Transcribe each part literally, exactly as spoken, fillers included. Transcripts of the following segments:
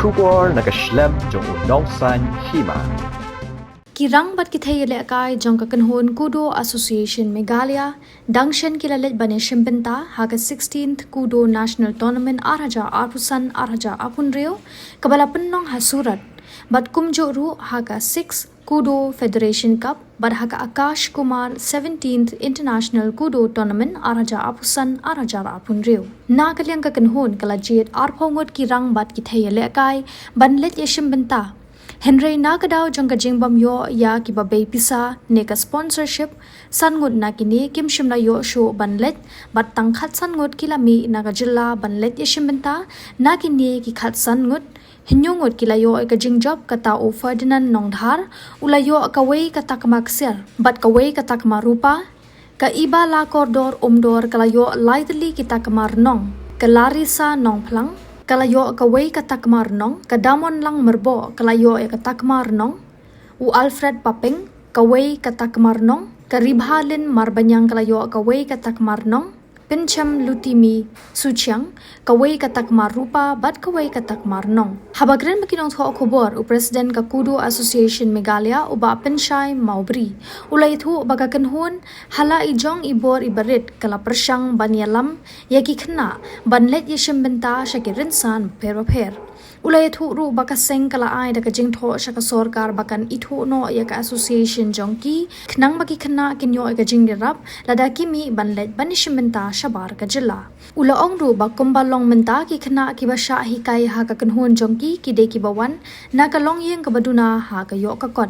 Khubor na ka shlem jong u Nongsaiñ Hima. Ki rang bad ki thei ïalehkai jong ka kynhun Kudo Association Meghalaya, dang shen ki la leit ban ïashim bynta ha ka sixteenth Kudo National Tournament ar hajar arphew san ar hajar arphew hynriew, kaba la pynlong ha Surat. Bad kumjuh ruh ha ka six Kudo Federation Cup, bad ha ka Akash Kumar seventeenth International Kudo Tournament ar hajar arphew san ar hajar arphew hynriew. Na ka liang ka kynhun ka la jied arphew ngut ki rang bad ki thei ïalehkai ban leit ïashim bynta. Hynrei na ka daw jong ka jingbym ïoh ïa kiba bei pisa ne ka sponsorship, san ngut na kine kim shym la ïoh shuh ban leit, bad tang khatsan ngut ki la mih na ka jylla ban leit ïashim bynta. Na kine ki khatsan ngut, hynñiew ngut ki la ïoh ïa ka jingjop, kata u Ferdinand Nongdhar, u la ïoh kawei ka takma ksiar bad kawei ka takma rupa. Ka Iba Lakordor Umdor ka la ïoh lai tylli ki takma rnong. Ka Larissa Nongphlang ka la ïoh kawei ka takma rnong. Ka Damonlang Myrboh ka la ïoh ïa ka takma rnong. U Alfred Papeng kawei ka takma rnong. Ka Ribhalin Marbaniang ka la ïoh kawei ka takma rnong. Pyncham Lutimi Suchiang kawei ka takma rupa bad kawei ka takma rnong. Haba kren bad ki nongthoh khubor, u President ka Kudo Association Meghalaya, u Bah Pynshai Mawbri, u la ïathuh ba ka kynhun ha la i jong i bor i barit ka la pyrshang ban ïalam ïa ki khynnah ban leit ïashim bynta sha ki rynsan bapher bapher. U la ïathuh ruh ba ka seng ka la ai da ka jingthoh sha ka sorkar ba kan ithuh noh ïa ka association jong ki, khnang ba ki khynnah kin ïoh ïa ka jingïarap lada ki mih ban leit ban ïashim bynta shabar ka jylla. U la ong ruh ba kumba long mynta, ki khynnah kiba shah hikai ha ka kynhun jong ki, ki dei kiba wan na ka longïing kaba duna ha ka ïoh ka kot.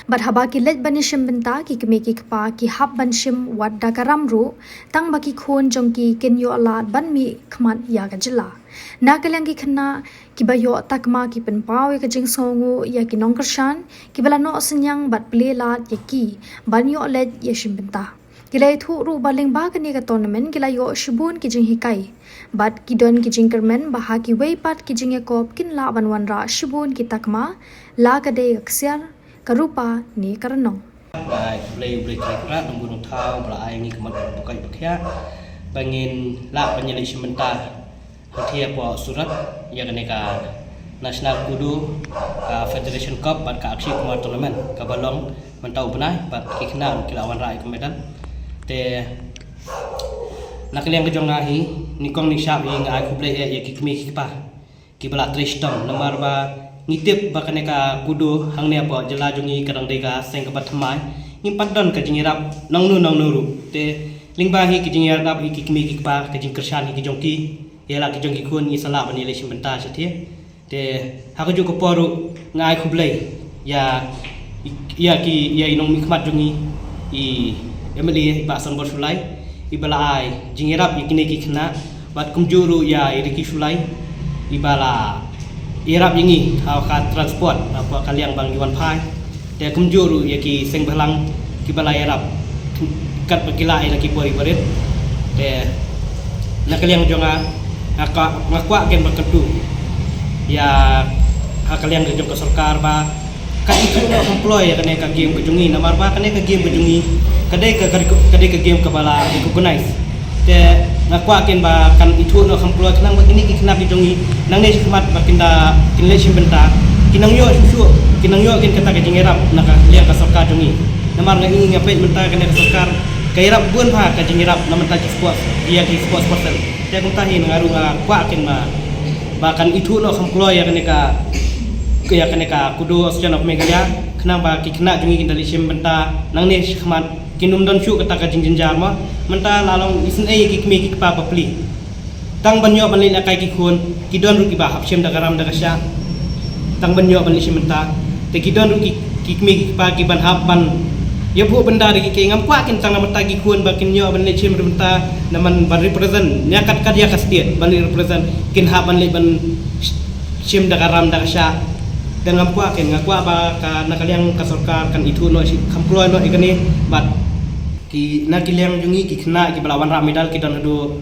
Bad haba ki leit ban ïashim bynta, ki kmie ki kpa ki hap ban shim wat da ka ram ruh, tang ba ki khun jong ki kin ïoh lad ban mih khmat ïa ka jylla. Na ka liang ki khynnah kiba ïoh takma ki pynpaw ïa ka jingsngewnguh ïa ki nongkyrshan kiba la noh synñiang bad plie lad ïa ki ban ïoh leit ïashim bynta. Ki la ïathuh ruh ba lyngba kane ka tournament ki la ïoh shibun ki jinghikai bad ki don ki jingkyrmen ba ha kiwei pat ki jingïakop kin lah ban wanrah shibun ki takma, la ka dei ka ksiar, ka rupa ne ka rnong. Ai, U Blei, U Blei Trai Kynrad, Nongbuh Nongthaw ba la ai ngi ka mat ka bukai ba khiah ba ngin lah ban ïaleit shim bynta hangtei hapoh Surat ïa kane ka National Kudo, ka Federation Cup bad ka Akshay Kumar Tournament kaba long mynta u bnai, bad ki khynnah ruh ki la wanrah ïa ka medal. Te na ka liang ka jong nga hi, nyngkong nyngshap hi nga ai khublei eh ïa ki kmie ki kpa kiba la trei shitom, namar ba ngi tip ba kane ka kudo hangne hapoh jylla jong ngi ka dang dei ka seng kaba thymmai. Ngim pat don ka jingïarap nangno nangno ruh. Te lyngba hi ka jingïarap hi ki kmie ki kpa, ka jingkyrshan hi ki jong ki, ïa la ki jong ki khun ngi sa lah ban ïaleit shim bynta shatei. Te ha kajuh ka por ruh nga ai khublei ïa, ïa ki, ïa i nongmihkhmat jong ngi, i M L A i Bah Sanbor Shullai, iba la ai jingïarap ïa kine ki khynnah, bad kumjuh ruh ïa i Ricky Shullai, iba la ïarap ïa ngi ha ka transport, ha ka liang ba ngi wan phai. Te kumjuh ruh ïa ki seng bhalang kiba la ïarap katba ki lah ïa la ki bor i barit. Te na ka liang jong nga, nga kwah, nga kwah ken ba kyntu ïa ha ka liang jong ka sorkar ba kan ithuh noh kham kloi ïa kane ka game ka jong ngi, namar ba kane ka game ka jong ngi ka dei ka, ka, ka dei ka game kaba la recognize. Te nga kwah ken ba kan ithuh noh kham kloi khnang ba kine ki khynnah ki jong ngi nangne shakhmat ba kin da, kin leit shim bynta, kin nang ïoh shuh shuh, kin nang ïoh ken kata ka jingïarap na ka liang ka sorkar jong ngi. Namar nga i nga peit mynta kane ka sorkar ka ïarap bun bha ka jingïarap na mynta ki sports, ïa ki sports person. Te kumta hi nga ruh nga kwah ken ba, ba kan ithuh noh kham kloi ïa kane ka, ïa kane ka Kudo Association of Meghalaya, khnang ba ki khynnah jong ngi kin da leit shim bynta nangne shakhmat, kin ym don shuh kata ka jingjynjar mo. Mynta la long isynei ïa ki kmie ki kpa bapli. Tang ban ïoh ban leit lehkai ki khun, ki don ruh kiba hap shim da ka ram da ka shah tang ban ïoh ban leit shim bynta. Te ki don ruh ki, ki kmie ki kpa kiban hap ban ïabud bynta da ki, ki ngam kwah ken tang na bynta ki khun ba kin ïoh ban leit shim bynta, na ban, ban represent ïa kat kat ïa ka state, ban represent, kin hap ban leit ban shim da ka ram da ka shah. Te ngam kwah ken, nga kwah ba ka, na ka liang ka sorkar kan ithuh noh shi kham kloi noh ïa kane, bad ki, na ki liang jong ngi ki khynnah kiba la wanrah medal ki don haduh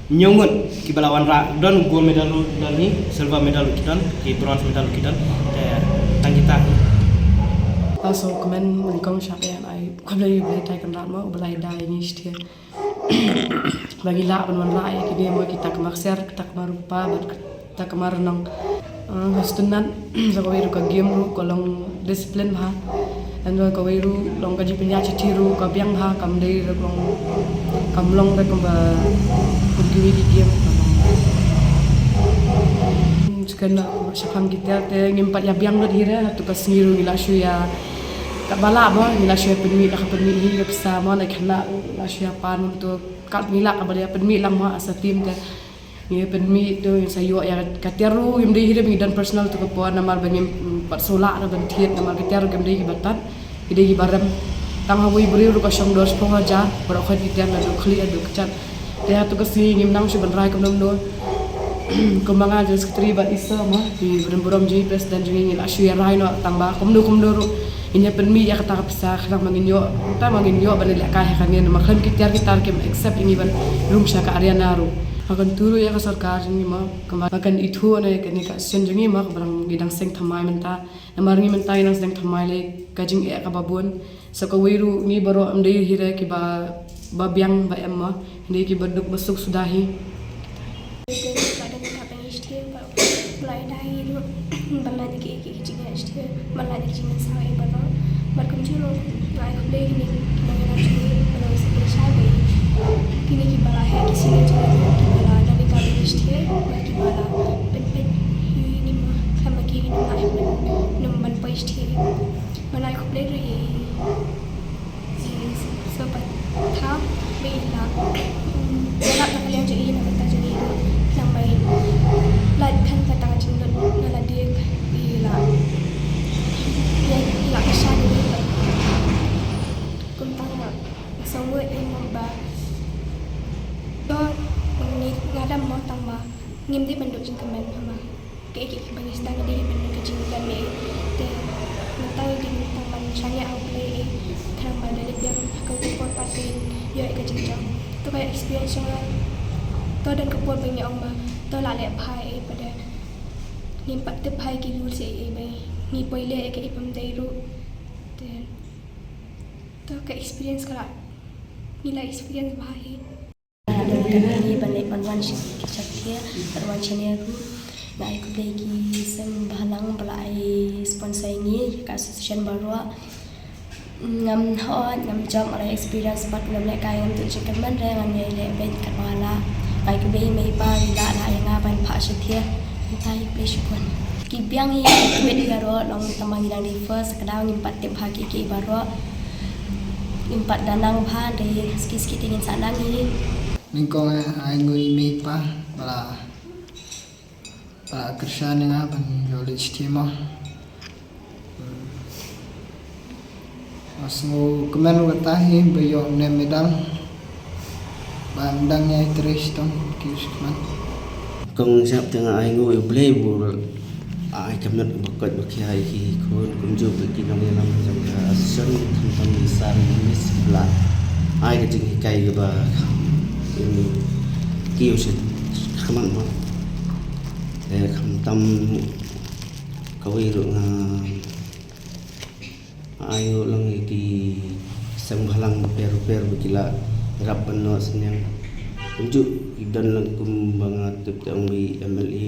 hynñiew ngut kiba la wanrah, don gold medal ruh don hi, silver medal ruh ki don, ki bronze medal ruh ki don. Te tang kita hi. Also kmen nyngkong shap ïa ai khublei ïa U Blei Trai Kynrad mo, U Blei da ïa ngi shatei ba ngi lah ban wanrah ïa kine mo, ki takma ksiar, ki takma rupa bad ki takma rnong. Ah, ka sngewtynnat sa kawei ruh ka game ruh ka long discipline bha. Hynrei kawei ruh long ka jingpynïaid shithi ruh ka biang bha, kam dei ruh long, kam long ruh kumba kum kiwei ki game ka long. Sngewtynnat shaphang ki tiar te ngim pat ïa biang lut hi re, hato ka sngi ruh ngi la shu ïa katba lah ba ngi la shu ïa pynmih, la ka pynmih hi ka pisa mo, na khynnah la shu ïa pan mo, to katba ngi lah kaba ïa pynmih lang mo as a team te. Ngi pynmih to, ngi sa ïoh ïa ka tiar ruh, ngim dei hi re ba ngi don personal to ka por, namar ba ngim, mm, pat shu lah ruh ban thied, namar ka tiar ruh kim dei kiba tad, ki dei kiba rem. Tang ha uwei u briew ruh ka shong dor shiphew hajar, baroh khoit ki tiar, naduh khlieh haduh kjat. Te hato ka sngi ngim nang shuh ban rai kumno kumno. Kumba nga jong secretary bad Isa mo, ki briew burom jong ngi, president jong ngi, ngi la shu ïa rai noh tang ba kumno kumno ruh ngin ïa pynmih ïa kata ka pisa, khnang ba ngin ïoh, tang ba ngin ïoh ban leh kai ha kane, namar khlem ki tiar ki tar kim accept ïa ngi ban rung sha ka arena ruh. Nga kyntu ruh ïa ka sorkar jong ngi mo, kumba nga kyntu ïa kane ka association jong ngi mo, kaba ngi dang seng thymmai mynta. Namar ngi mynta ngi dang seng thymmai lei ka jingeh kaba bun. Sa kawei ruh ngi baroh ym dei hi re kiba, ba biang ba em mo, dei kiba duk ba suk suda hi. Ba dang ka pang ish thie ba, ba dai ruh ban lait ki, ki, ki jingeh ish thie, ban lait ki jingeh saw e baroh. Bad kumjuh ruh nga ai khublei kine ki nongïalam jong ngi baroh, sa ki shai ba kine kiba la heh ki senior jong ngi, kiba la dang ka pang ish thie, bad kiba la pynpeit ïa ngi mo, khlem ba ki nongïalam ym ban poi ish thie. Nga ai khublei ruh ïa i Sohpathaw ba i la, mm, ïarap na ka liang jong i, na ka bynta jong i ruh, khnang ba i lait than kata ka jinglut na lade, i la, i la kyrshan ïa i. Kumta nga sngewbha ïa i mo ba to ngi, nga dang mo tang ba ngim dei ban duh jingkmen, namar kaei kaei kaba ngi sdang ka dei ban ka jingdon ei. Te mynta ngi dei tang ban shaniah ha U Blei ei, khnang ba da leit biang ha ka por pat ngin ïoh ïa ka jingjop. To ka experience jong nga, to don ka por ba ngi ong ba to lah leh bha ei, pat da ngim pat tip bha ïa ki rules ei ei, ba ngi poi leh ïa kaei bym dei ruh. Te to ka experience ka la, ngi la experience bha hi. Ngi ban leit ban wan sha ki, sha ki, ban wan shane ruh. Nga ai khublei ki seng bhalang ba la ai sponsor ïa ngi, ka association baroh. Ngam hot, ngam jop, nga la experience bad ngam lehkai, ngam tip jingkyrmen re, ngan ïai leh beit katba lah. Nga ai khublei i mei i pa, i la lah ïa nga ban phah shithi. Ngi ai khublei shibun. Ki biang hi, ki biang hi baroh, long tang ba ngi dang dei first, ka daw ngim pat tip bha kiei kiei baroh. Ngim pat da nang bha, dei shisha shisha te ngin sa nang hi. Nyngkong eh, ai nguh ïa i mei i pa ba la, ba la kyrshan ïa nga ban ïoh leit shithi mo. Nga sngewkmen ruh kata hi ba ïoh ne medal. Ba ym dang ïai trei shitom ki sngewkmen. Kong shap te nga ai nguh ïa U Blei ba u la ai ka met ba koit ba khia ïa ki khun kumjuh ba ki nongïalam jong ka association, khamtam ki sir, ki miss ba la ai ka jinghikai kaba kham, ki u shet khmat mo. Te khamtam kawei ruh nga ai nguh lang ïa ki seng bhalang bapher bapher ba ki la ïarap ban noh synñiang. Kumjuh ki don lang kumba nga tip te ong ba i M L A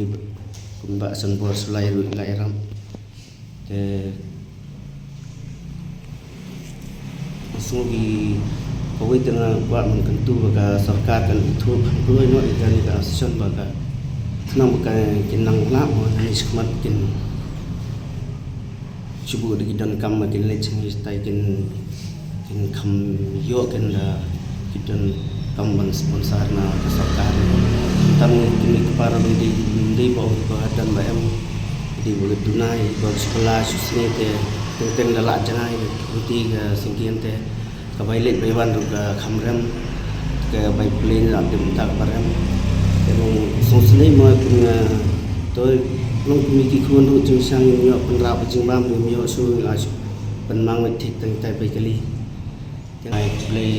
kumba Sanbor Shullai ruh i la ïarap. Te nga sngew ki kawei te nga kwah ban kyntu ba ka sorkar kan ithuh, kan kloi noh ïa kane ka association ba ka, khnang ba ka kin nang lah mo, nang ïa shakhmat kin shu buh da ki donkam ba kin leit sha ngi, tai kin, kin kham ïoh kin da ki donkam ban sponsor na ka sorkar. Tang kine ki para ba dei, dei ba, ba don ba em, dei ba duna, ba shu kylla shu sngewthuh, teng teng da lah jngai ruti ka sngewthuh te. Ka bai leit bai wan ruh ka kham rem, ka bai pule ruh ym dei mynta kaba rem. Te long sngewsynei mo kum nga, to long kum ki khun ruh jingshang ngim ïoh pynrap jingbam, ngim ïoh shu, la shu pynmang beit thik tang tai bai kali. Te nga ai khublei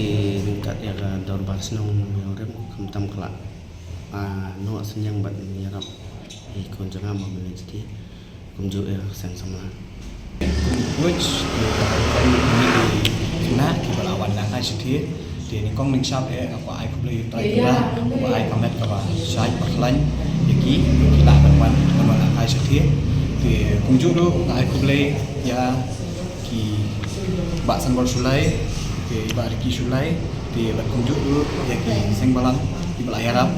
ryngkat ïa ka dorbar shnong Mawrem, khamtam ka la, ah, noh synñiang bad ïarap ïa ki khun jong nga ba mynta jiti. Kumjuh ïa ka seng samla. Kum coach, kum khynnah kiba la wan nang ai shithi. Te nyngkong nyngshap eh nga kwah ai khublei ïa u Trai Kynrad uba ai ka met kaba shait ba khlaiñ ïa ki, ki lah ban wan, ban wan nang ai shithi. Te kumjuh ruh nga ai khublei ïa ki Bah Sanbor Shullai, te Bah Ricky Shullai, te bad kumjuh ruh ïa ki seng balang kiba la ïarap.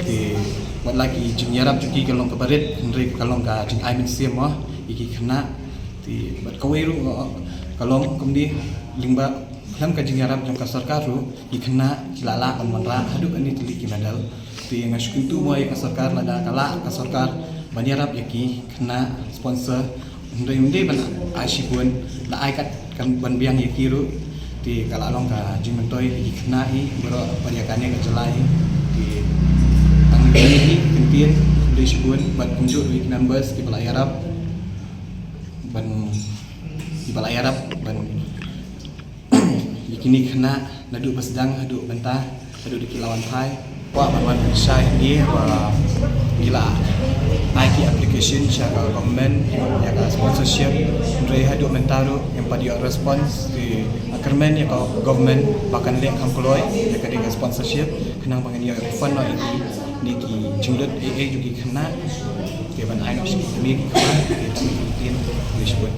Te wat la ki jingïarap jong ki ka long kaba rit, hynrei ka long ka jingai mynsiem mo ïa ki khynnah. Te bad kawei ruh ka long kumne, lyngba khlem ka jingïarap jong ka sorkar ruh ki khynnah ki la lah ban wanrah haduh katne tylli ki medal. Te nga shu kyntu mo ïa ka sorkar, lada ka lah ka sorkar ban ïarap ïa ki khynnah, sponsor, hynrei ym dei ban ai shibun, la ai kat kan ban biang ïa ki ruh. Te ka la long ka jingmyntoi ïa ki khynnah hi baroh bad ïa kane ka jylla hi. Te tang ïa kine hi ki kyntien, khublei shibun bad kumjuh ruh ïa ki members kiba la ïarap ban, kiba la ïarap ban ïa kine ki khynnah naduh ba sdang haduh mynta, haduh da ki la wan phai. Kwah ban wan pynshai hangne ba ngi la ai ki application sha ka government ïa ka sponsorship, hynrei haduh mynta ruh ngim pat ïoh response. Te nga kyrmen ïa ka government ba kan leh kham kloi ïa kane ka sponsorship khnang ba ngin ïoh refund noh ïa kine ki jinglut ei ei jong ki khynnah. Te ban ai noh sha kine ki khynnah, te tang ïa kine, khublei shibun.